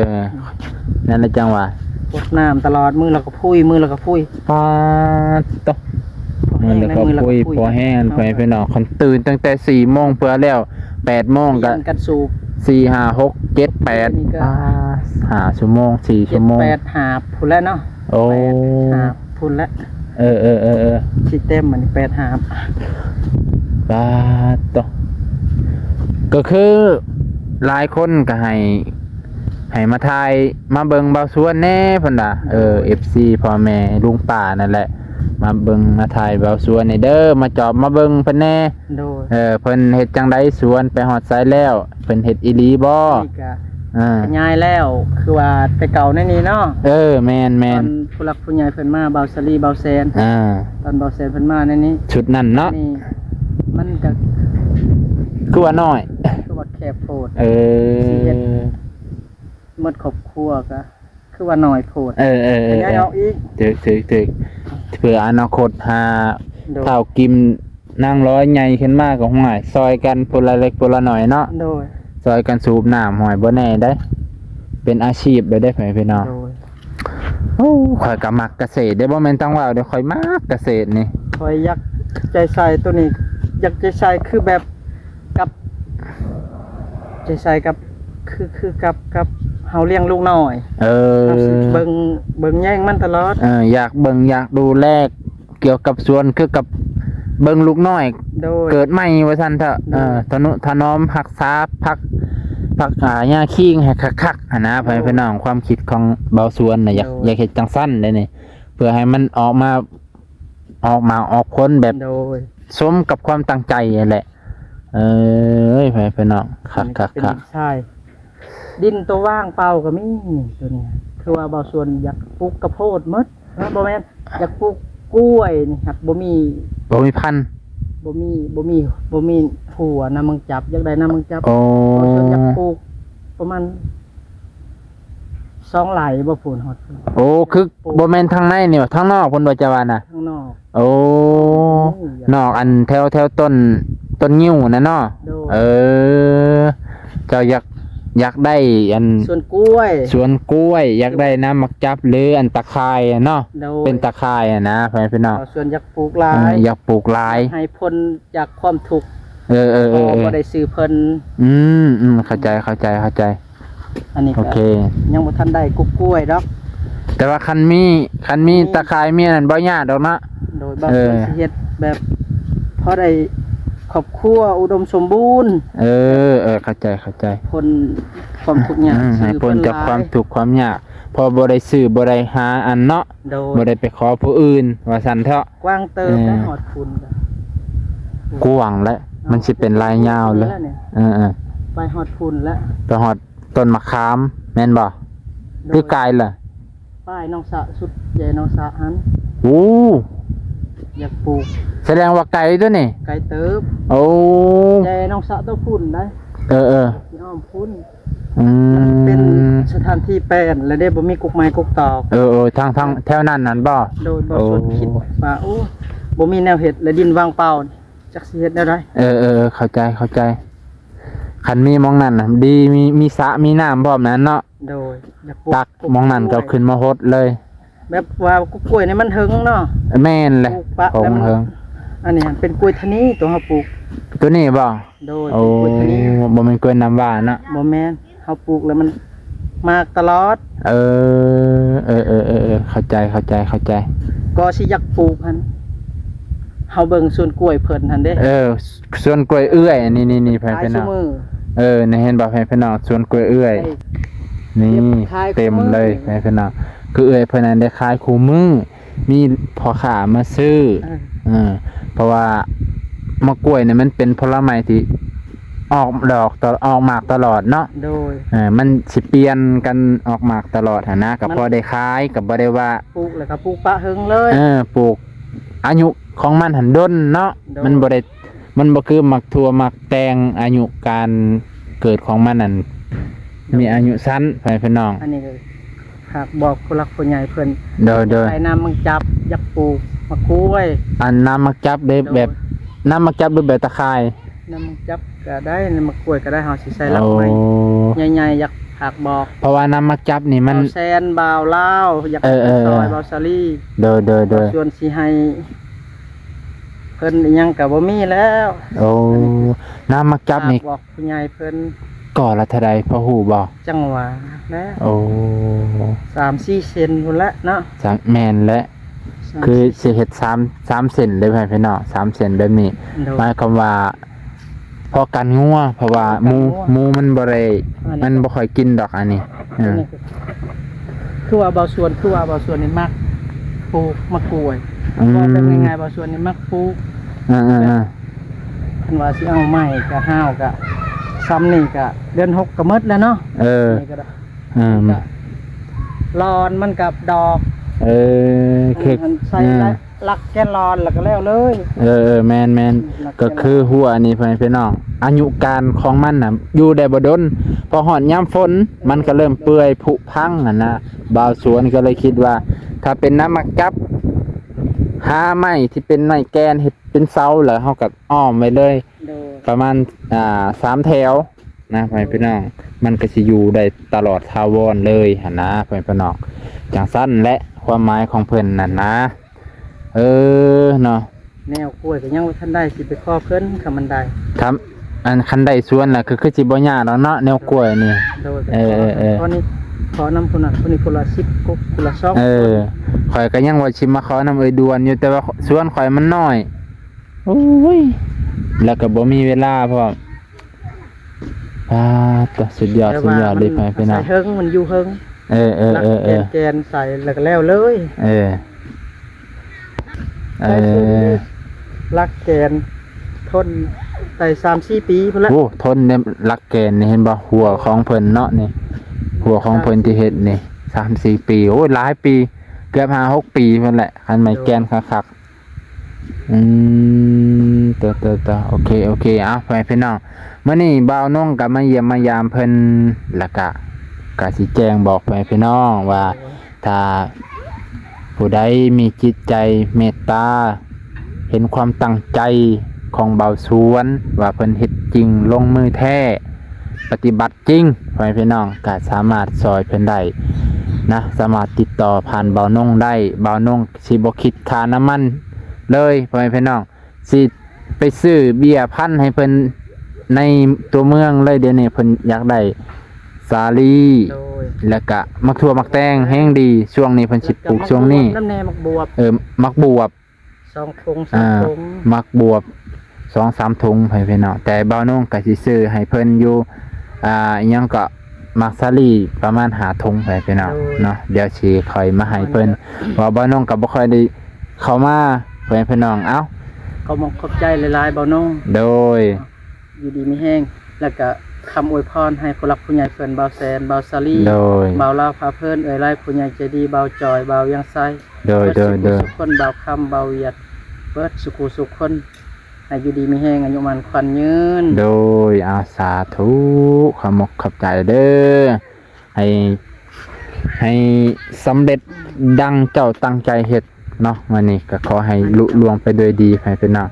ນັ້ນແຫຼະ ຈັ່ງວ່າ ຫົດນ້ຳຕະຫຼອດ ມື້ລະກໍພຸ້ຍ ມື້ລະກໍພຸ້ຍ. ປາດໂຕ ມື້ລະກໍພຸ້ຍ ພໍແຮງ ພໍ່ແມ່ພີ່ນ້ອງ ຄັນຕື່ນຕັ້ງແຕ່ສີ່ໂມງເພື່ອແລ້ວ ແປດໂມງກໍ ກັນສູບ ສີ່ ຫ້າ ຫົກ ເຈັດ ແປດ ນີ້ກໍ ອ່າ ຫ້າຊົ່ວໂມງ ສີ່ຊົ່ວໂມງ ເຈັດ ແປດ ຫາບພຸ້ນແຫຼະເນາະ. ໂອ້ ແປດ ຫາບ ພຸ້ນແຫຼະ ເອີໆ ຊິເຕັມອັນນີ້ ແປດຫາບ. ປາດໂຕ ກໍຄືຫຼາຍຄົນກໍໃຫ້ ໃຫ້ມາຖ່າຍ ມາເບິ່ງບ່າວຊວນແດ່ ເພິ່ນວ່າ ໂດຍ ເອີ ເອັຟຊີ ພໍ່ແມ່ລຸງປ້ານັ້ນແຫຼະ ມາເບິ່ງມາຖ່າຍບ່າວຊວນແດ່ເດີ ມາຈອບມາເບິ່ງເພິ່ນແດ່. ໂດຍ ເອີ ເພິ່ນເຮັດຈັ່ງໃດ ສວນໄປຮອດໃສແລ້ວ ເພິ່ນເຮັດອີ່ຫຼີບໍ່? ນີ້ກະ ອ່າ ຂະຫຍາຍແລ້ວ ຄືວ່າແຕ່ເກົ່າໃນນີ້ເນາະ. ເອີ ແມ່ນໆ ຕອນຜູ້ຫຼັກຜູ້ໃຫຍ່ເພິ່ນມາ ບ່າວສາລີ ບ່າວແສນ ອ່າ ຕອນບ່າວແສນເພິ່ນມາໃນນີ້ ຊຸດນັ້ນເນາະ ນີ້ມັນກະຄືວ່ານ້ອຍ ຄືວ່າແຄບໂພດ. ເອີ ຊິເຮັດໝົດຄອບຄົວກະ ຄືວ່າໜ້ອຍໂພດ. ເອີໆໆ ຂະຫຍາຍອອກອີກ. ຖືກໆໆ ເພື່ອອະນາຄົດຫາ ໂດຍ ທ້າວກິມນາງລອຍໃຫຍ່ຂຶ້ນມາກໍ ຫ້ວຍ ຊ່ອຍກັນຜູ້ລະເລັກຜູ້ລະໜ້ອຍເນາະ. ໂດຍ ຊ່ອຍກັນສູບນ້ຳ ຫ້ວຍ ບໍ່ແນ່ເດ້ ເປັນອາຊີບເດ້ ເດ້ ພໍ່ແມ່ພີ່ນ້ອງ. ໂດຍ ໂອ້ ຂ້ອຍກໍມັກກະເສດເດ້ ບໍ່ແມ່ນຕ້ອງເວົ້າເດ້ ຂ້ອຍມັກກະເສດນີ້. ຂ້ອຍຢາກໃຈໃສ່ໂຕນີ້ ຢາກໃຈໃສ່ຄືແບບ ກັບ ໃຈໃສ່ກັບ ຄື ຄືກັບ ກັບເຮົາລ້ຽງລູກນ້ອຍ. ເອີ ເຮົາຊິເບິ່ງ ເບິ່ງແຍງມັນຕະຫຼອດ. ເອີ ຢາກເບິ່ງ ຢາກດູແລກ່ຽວກັບສວນ ຄືກັບເບິ່ງລູກນ້ອຍ ໂດຍ ເກີດໃໝ່ວ່າຊັ້ນເຖາະ. ໂດຍ ເອີ ທະນຸຖະໜອມ ຮັກສາຜັກ ຜັກ ອ່າ ຫຍ້າຄີງໃຫ້ຄັກໆ ຫັ້ນນະ ໂດຍ ພໍ່ແມ່ພີ່ນ້ອງ. ຄວາມຄິດຂອງບ່າວສວນນະ ຢາກ ໂດຍ ຢາກເຮັດຈັ່ງຊັ້ນເດ້ນີ້ ເພື່ອໃຫ້ມັນອອກມາ ອອກໝາກອອກຜົນແບບ ໂດຍ ສົມກັບຄວາມຕັ້ງໃຈຫັ້ນແຫຼະ. ເອີຍ ພໍ່ແມ່ພີ່ນ້ອງ ຄັກໆໆ ເປັນດິນຊາຍ ດິນໂຕວ່າງເປົ່າກໍມີ. ນີ້ ໂຕນີ້ ຄືວ່າບ່າວສວນຢາກປູກກະໂພດໝົດ ເອີ ບໍ່ແມ່ນ ຢາກປູກກ້ວຍນີ້ ຫາກບໍ່ມີ ບໍ່ມີພັນ ບໍ່ມີ ບໍ່ມີ ບໍ່ມີຫົວນຳມັງຈັບ ຢາກໄດ້ນຳມັງຈັບ. ໂອ້ ບ່າວສວນຢາກປູກປະມານ ສອງໄຮ່ບໍ່ ພຸ້ນຮອດພຸ້ນ. ໂອ້ ຄືບໍ່ແມ່ນທາງໃນນີ້ ທາງນອກພຸ້ນບໍ່ ເຈົ້າວ່ານະ? ທາງນອກ. ໂອ້ ອືມ ນອກອັນແຖວ ແຖວຕົ້ນ ຕົ້ນງິ້ວນະເນາະ. ໂດຍ ເອີ ເຈົ້າຢາກ ຢາກໄດ້ອັນສວນກ້ວຍ ສວນກ້ວຍ ຢາກໄດ້ນຳໝາກຈັບ ຫຼື ອັນຕາຂ່າຍເນາະ. ໂດຍ ເປັນຕາຂ່າຍນະ ພໍ່ແມ່ພີ່ນ້ອງ. ເອົາສວນຢາກປູກຫຼາຍ ເອີ ຢາກປູກຫຼາຍ ໃຫ້ພົ້ນຈາກຄວາມທຸກ. ເອີໆໆໆ ບໍ່ໄດ້ຊື້ເພິ່ນ. ອືມໆ ເຂົ້າໃຈ ເຂົ້າໃຈ ເຂົ້າໃຈ. ອັນນີ້ ໂອເຄ ຍັງບໍ່ທັນໄດ້ກົກກ້ວຍດອກ ແຕ່ວ່າຄັນມີ ຄັນມີ ມີ ຕາຂ່າຍ ມີອັນນັ້ນ ບໍ່ຍາກດອກເນາະ. ໂດຍ ບ່າວ ເອີ ສວນຊິເຮັດແບບພໍໄດ້ຄອບຄົວອຸດົມສົມບູນ. ເອີໆໆ ເຂົ້າໃຈ ເຂົ້າໃຈ. ພົ້ນຄວາມທຸກຍາກ ອືມ ໃຫ້ພົ້ນຈາກຄວາມທຸກຄວາມຍາກ ເພາະບໍ່ໄດ້ຊື້ ບໍ່ໄດ້ຫາອັນເນາະ. ໂດຍ ບໍ່ໄດ້ໄປຂໍຜູ້ອື່ນ ວ່າຊັ້ນເຖາະ. ກວ້າງເຕີບ ເອີ ໄປຮອດພຸ້ນ ກະ ກວ້າງແຫຼະ ເນາະ ມັນຊິເປັນລາຍຍາວເລີຍ. ເອີໆ ໄປຮອດພຸ້ນແຫຼະ ໄປຮອດຕົ້ນມະຂາມແມ່ນບໍ່? ໂດຍ ຫຼືໄກລະ? ປ້າຍໜອງສະ ສຸດແຈໜອງສະຫັ້ນ. ໂອ້ ຢາກປູກ ສະແດງວ່າໄກຕົວນີ້ ໄກເຕີບ. ໂອ້ ແຈໜອງສະຕົວພຸ້ນໄດ໋. ເອີໆ ຊິອ້ອມພຸ້ນ. ອືມ ມັນເປັນສະຖານທີ່ແປນ ແລ້ວເດ້ບໍ່ມີກົກໄມ້ກົກຕອກ. ເອີໆ ທາງ ທາງແຖວນັ້ນນັ້ນບໍ່? ໂດຍ ບໍ່ ໂອ້ ຊົນຄິດວ່າ ໂອ້ ບໍ່ມີແນວເຮັດ ແລະດິນວ່າງເປົ່າ ຈັກຊິເຮັດແນວໃດ. ເອີໆ ເຂົ້າໃຈ ເຂົ້າໃຈ. ຄັນມີໝ່ອງນັ້ນນະ ດີ ມີ ມີສະ ມີນ້ຳພ້ອມນັ້ນເນາະ. ໂດຍ ຢາກປູກ ຕັກໝ່ອງນັ້ນກໍຂຶ້ນມາຫົດເລີຍ ແບບວ່າກ້ວຍນີ້ມັນເຫິງເນາະ. ແມ່ນແຫຼະ ປູກປະ ຂອງ ແລ້ວມັນເຫິງ. ອັນນີ້ເປັນກ້ວຍທະນີ ຕົວເຮົາປູກ ຕົວນີ້ບໍ່? ໂດຍ ໂອ້ ເປັນກ້ວຍທະນີ ບໍ່ແມ່ນກ້ວຍນ້ຳຫວານເນາະ. ບໍ່ແມ່ນ ເຮົາປູກແລ້ວມັນໝາກຕະຫຼອດ. ເອີ ເອີໆໆໆ ເຂົ້າໃຈ ເຂົ້າໃຈ ເຂົ້າໃຈ. ກໍຊິຢາກປູກຫັ້ນ ເຮົາເບິ່ງສວນກ້ວຍເພິ່ນຫັ້ນເດ້. ເອີ ສວນກ້ວຍເອື້ອຍ ນີ້ໆໆ ໃຜເປັນ ເອີ ນີ້ເຫັນບໍ່ ໃຜເປັນນ້ອງ ສວນກ້ວຍເອື້ອຍ ນີ້ ເຕັມເລີຍ ໃຜເປັນນ້ອງ. ຄືເອື້ອຍເພິ່ນນັ້ນໄດ້ຂາຍຄູ່ມື້ ມີພໍ່ຄ້າມາຊື້. ເອີ ເອີ ເພາະວ່າໝາກກ້ວຍນີ້ມັນເປັນຜົນລະໄມ້ທີ່ອອກດອກຕະ ອອກໝາກຕະຫຼອດເນາະ. ໂດຍ ເອີ ມັນຊິປ່ຽນກັນອອກໝາກຕະຫຼອດຫັ້ນນະ ກໍ ມັນ ພໍໄດ້ຂາຍ ກໍບໍ່ໄດ້ວ່າ ປູກແລ້ວກໍປູກປະເຫິງເລີຍ. ເອີ ປູກ ອາຍຸຂອງມັນຫັ້ນດົນເນາະ. ໂດຍ ມັນບໍ່ໄດ້ ມັນບໍ່ຄືໝາກຖົ່ວໝາກແຕງ ອາຍຸການເກີດຂອງມັນນັ້ນ ໂດຍ ມີອາຍຸສັ້ນ ໃຜເປັນນ້ອງ. ອັນນີ້ກໍ ຫາກບອກຜູ້ຫຼັກຜູ້ໃຫຍ່ເພິ່ນ ໂດຍໆ ໃສ່ນ້ຳໝາກຈັບ ຢາກປູກໝາກກ້ວຍ. ອັນນ້ຳໝາກຈັບເດ້ ໂດຍ ແບບນ້ຳໝາກຈັບ ຫຼືແບບຕາຂ່າຍ? ນ້ຳໝາກຈັບກໍໄດ້ ນ້ຳໝາກກ້ວຍກໍໄດ້ ເຮົາຊິໃສ່ຫຼັກໄມ້ ໂອ້ ໃຫຍ່ໆ ຢາກຫາກບອກ ເພາະວ່ານ້ຳໝາກຈັບນີ້ມັນ ບ່າວແຊນ ບ່າວລາວ ຢາກ ເອີໆ ຊ່ອຍ ເອີ ບ່າວສາລີ ໂດຍໆໆ ບ່າວຊວນຊິໃຫ້ເພິ່ນອີຫຍັງກໍບໍ່ມີແລ້ວ. ໂອ້ ນ້ຳໝາກຈັບນີ້ ຫາກບອກ ຜູ້ໃຫຍ່ເພິ່ນ ກໍລະເທົ່າໃດ ພໍຮູ້ບໍ່? ຈັ່ງຫວາແຫຼະ ໂອ້ ສາມສີ່ເຊັນພຸ້ນແຫຼະເນາະ. ແມ່ນແຫຼະ ສາມ ຄືຊິເຮັດສາມ ສາມເຊັນເດ້ ໃຫ້ພີ່ນ້ອງ ສາມເຊັນແບບນີ້ ໂດຍ ໝາຍຄວາມວ່າພໍກັນງົວ ເພາະວ່າໝູ ໝູມັນບໍ່ໄດ້ ມັນບໍ່ຄ່ອຍກິນດອກອັນນີ້. ເອີ ຄືວ່າບ່າວສວນ ຄືວ່າບ່າວສວນນີ້ມັກປູກໝາກກ້ວຍ ອືມ ເວົ້າແບບງ່າຍໆ ບ່າວສວນນີ້ມັກປູກ ເອີໆ ຄັນວ່າຊິເອົາໄມ້ກະຫ້າວກະ ຊ່ຳນີ້ກະເດືອນຫົກກະໝົດແລ້ວເນາະ. ເອີ ນີ້ກະດອກ ເອີ ມັນກະລອນ ມັນກະດອກ ເອີ ຄື ໃສ່ ເອີ ຫຼັກແກນລອນແລ້ວກະແລ້ວເລີຍ. ເອີໆ ແມ່ນໆ ຫຼັກແກນລອນ ກະຄືຫົວນີ້ ພໍ່ແມ່ພີ່ນ້ອງ ອາຍຸການຂອງມັນນະຢູ່ໄດ້ບໍ່ດົນ ພໍຮອດຍາມຝົນ ເອີ ມັນກະເລີ່ມເປື່ອຍຜຸພັງຫັ້ນນະ. ບ່າວສວນກະເລີຍຄິດວ່າ ຖ້າເປັນນ້ຳໝາກຈັບ ຫາໄມ້ທີ່ເປັນໄມ້ແກນເຮັດ ເປັນເສົາ ແລ້ວເຮົາກໍອ້ອມໄວ້ເລີຍ ໂດຍ ປະມານ ອ່າ ສາມແຖວນະ ພໍ່ແມ່ພີ່ນ້ອງ ມັນກໍຊິຢູ່ໄດ້ຕະຫຼອດຖາວອນເລີຍຫັ້ນນະ ພໍ່ແມ່ພີ່ນ້ອງ. ຈັ່ງຊັ້ນແຫຼະຄວາມໝາຍຂອງເພິ່ນນັ້ນນະ. ເອີ ເນາະ ແນວກ້ວຍກໍຍັງບໍ່ທັນໄດ້ ຊິໄປຂໍເພິ່ນ ຄັນມັນໄດ້ ຄັນ ອັນ ຄັນໄດ້ສວນລະ ກໍຄືຊິບໍ່ຍາກດອກເນາະ ແນວກ້ວຍນີ້. ໂດຍ ເອີໆ ຂໍນຳຜູ້ນັ້ນຜູ້ນີ້ ຜູ້ລະສິບກົກ ຜູ້ລະສອງ ເອີ ຂ້ອຍກໍຍັງວ່າຊິມາຂໍນຳເອື້ອຍດ່ວນຢູ່ ແຕ່ວ່າສວນຂ້ອຍມັນນ້ອຍ. ໂອ້ຍ ແລ້ວກໍບໍ່ມີເວລາພ້ອມ. ປາດໂທ້ ສຸດຍອດ ແຕ່ວ່າ ສຸດຍອດເລີຍ ມັນ ພໍ່ແມ່ພີ່ນ້ອງ ໃສ່ເຫິງ ມັນຢູ່ເຫິງ. ເອີໆໆໆ ຫຼັກແກນ ແກນໃສ່ແລ້ວກໍແລ້ວເລີຍ. ເອີ ເອີ ໃສ່ເຊິ່ງ ຫຼັກແກນ ທົນໄດ້ສາມສີ່ປີພຸ້ນລະ. ໂອ້ ທົນເດ້ ຫຼັກແກນນີ້ ເຫັນບໍ່ ຫົວຂອງເພິ່ນເນາະນີ້ ຫົວຂອງເພິ່ນທີ່ເຮັດນີ້ ສາມສີ່ປີ ໂອ້ຍ ຫຼາຍປີ ເກືອບຫ້າຫົກປີພຸ້ນແຫຼະ ຄັນໄມ້ແກນຄັກໆ. ອືມ ໂຕໆໆ ໂອເຄ ໂອເຄ. ເອົາ ພໍ່ແມ່ພີ່ນ້ອງ ມື້ນີ້ບ່າວນົງກໍມາຢ້ຽມມາຢາມເພິ່ນ ແລ້ວກະ ກະຊິແຈ້ງບອກພໍ່ແມ່ພີ່ນ້ອງວ່າ ຖ້າຜູ້ໃດມີຈິດໃຈເມດຕາ ເຫັນຄວາມຕັ້ງໃຈຂອງບ່າວສວນ ວ່າເພິ່ນເຮັດຈິງລົງມືແທ້ ປະຕິບັດ ຈິງ ພໍ່ແມ່ພີ່ນ້ອງ ກໍສາມາດຊ່ອຍເພິ່ນໄດ້ນະ ສາມາດຕິດຕໍ່ຜ່ານບ່າວນົງໄດ້ ບ່າວນົງຊິບໍ່ຄິດຄ່ານ້ຳມັນເລີຍ ພໍ່ແມ່ພີ່ນ້ອງ ຊິໄປຊື້ເບ້ຍພັນໃຫ້ເພິ່ນໃນຕົວເມືອງເລີຍ. ດຽວນີ້ເພິ່ນຢາກໄດ້ສາລີ ໂດຍ ແລ້ວກະໝາກຖົ່ວໝາກແຕງແຮງດີ ຊ່ວງນີ້ເພິ່ນຊິປູກ ແລ້ວກະ ຊ່ວງນີ້ ໝາກບວບນຳແດ່ ໝາກບວບ ເອີ ໝາກບວບ ສອງຖົງ ສາມຖົງ ໝາກບວບສອງສາມຖົງ ພໍ່ແມ່ພີ່ນ້ອງ ແຕ່ບ່າວນົງກໍຊິຊື້ໃຫ້ເພິ່ນຢູ່ ອ່າ ອີຫຍັງເກາະ ໝາກສາລີປະມານຫ້າຖົງ ພໍ່ແມ່ພີ່ນ້ອງ ໂດຍ ເນາະ ດຽວຊິຄ່ອຍມາໃຫ້ເພິ່ນ ເພາະວ່າບ່າວນົງກໍບໍ່ຄ່ອຍໄດ້ເຂົ້າມາ ພໍ່ແມ່ພີ່ນ້ອງ. ເອົ້າ ຂອບອົກຂອບໃຈຫຼາຍໆ ບ່າວນົງ ໂດຍ ຢູ່ດີມີແຮງ ແລ້ວກະຄຳອວຍພອນໃຫ້ຜູ້ຫຼັກຜູ້ໃຫຍ່ເພິ່ນ ບ່າວແສນ ບ່າວສາລີ ໂດຍ ບ່າວລາວພາເພີນ ເອື້ອຍຫຼາຍ ຜູ້ໃຫຍ່ໃຈດີ ບ່າວຈອຍ ບ່າວວຽງໄຊ ໂດຍ ເບິດ ໂດຍ ສຸຜູ້ ໂດຍ ສຸຄົນ ບ່າວຄຳ ບ່າວວຽດ ເບິດສຸຜູ້ສຸຄົນ ໃຫ້ຢູ່ດີມີແຮງ ອາຍຸໝັ້ນຂວັນຍືນ. ໂດຍ ອາ ສາທຸ ຂອບອົກຂອບໃຈເດີ້ ໃຫ້ ໃຫ້ສຳເລັດດັ່ງເຈົ້າຕັ້ງໃຈເຮັດເນາະ. ມື້ນີ້ກໍຂໍໃຫ້ລຸລ່ວງໄປດ້ວຍດີ ໃຫ້ພີ່ນ້ອງ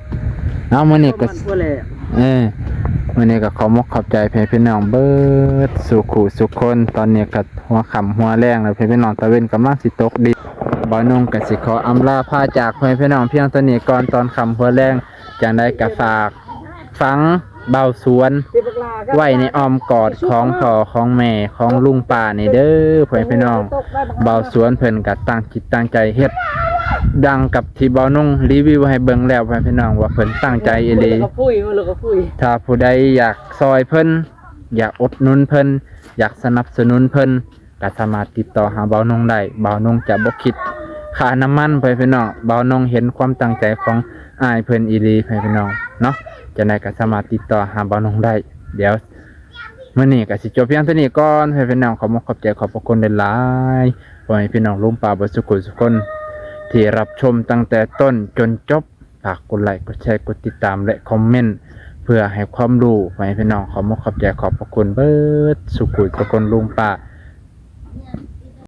ເນາະ. ມື້ນີ້ກໍ ເອີ ມື້ນີ້ກໍຂໍມົກຂອບໃຈໃຫ້ພີ່ນ້ອງເບີດສູ່ຄູ່ສູ່ຄົນ. ຕອນນີ້ກໍຫົວຄ່ຳຫົວແລງແລ້ວ ໃຫ້ພີ່ນ້ອງ ຕາເວັນກຳລັງຊິຕົກດິນ. ບ່າວນົງກໍຊິຂໍອຳລາພາຈາກໃຫ້ພີ່ນ້ອງພຽງເທົ່ານີ້ກ່ອນ. ຕອນຄ່ຳຫົວແລງ ຈັ່ງໃດກໍຝາກຝັງບ່າວສວນໄວ້ໃນອ້ອມກອດຂອງພໍ່ຂອງແມ່ຂອງລຸງປ້ານີ້ເດີ້ ໃຫ້ພີ່ນ້ອງ. ບ່າວສວນເພິ່ນກໍຕັ້ງຈິດຕັ້ງໃຈເຮັດ ດັ່ງກັບທີ່ບ່າວນົງຣີວິວໃຫ້ເບິ່ງແລ້ວ ໃຫ້ພີ່ນ້ອງ ວ່າເພິ່ນຕັ້ງໃຈອີ່ຫຼີ. ຖ້າຜູ້ໃດຢາກຊ່ອຍເພິ່ນ ຢາກອຸດໜູນເພິ່ນ ຢາກສະໜັບສະໜູນເພິ່ນ ກໍສາມາດຕິດຕໍ່ຫາບ່າວນົງໄດ້. ບ່າວນົງຈະບໍ່ຄິດຄ່ານ້ຳມັນ ໃຫ້ພີ່ນ້ອງ. ບ່າວນົງເຫັນຄວາມຕັ້ງໃຈຂອງອ້າຍເພິ່ນອີ່ຫຼີ ໃຫ້ພີ່ນ້ອງເນາະ. ຈັ່ງໃດກໍສາມາດຕິດຕໍ່ຫາບ່າວນົງໄດ້. ດຽວມື້ນີ້ກໍຊິຈົບພຽງເທົ່ານີ້ກ່ອນ ໃຫ້ພີ່ນ້ອງ. ຂອບອົກຂອບໃຈ ຂອບພະຄຸນຫຼາຍໆ ພໍ່ແມ່ພີ່ນ້ອງລຸງປ້າເບິດສູ່ຄູ່ສູ່ຄົນ ທີ່ຮັບຊົມຕັ້ງແຕ່ຕົ້ນຈົນຈົບ. ຝາກກົດໄລ ກົດແຊ ກົດຕິດຕາມ ແລະ ຄອມເມັນ ເພື່ອໃຫ້ຄວາມຮູ້ໃຫ້ພີ່ນ້ອງ. ຂອບອົກຂອບໃຈ ຂອບພະຄຸນເບີດສູ່ຄູ່ສູ່ຄົນ. ລຸງປ້າ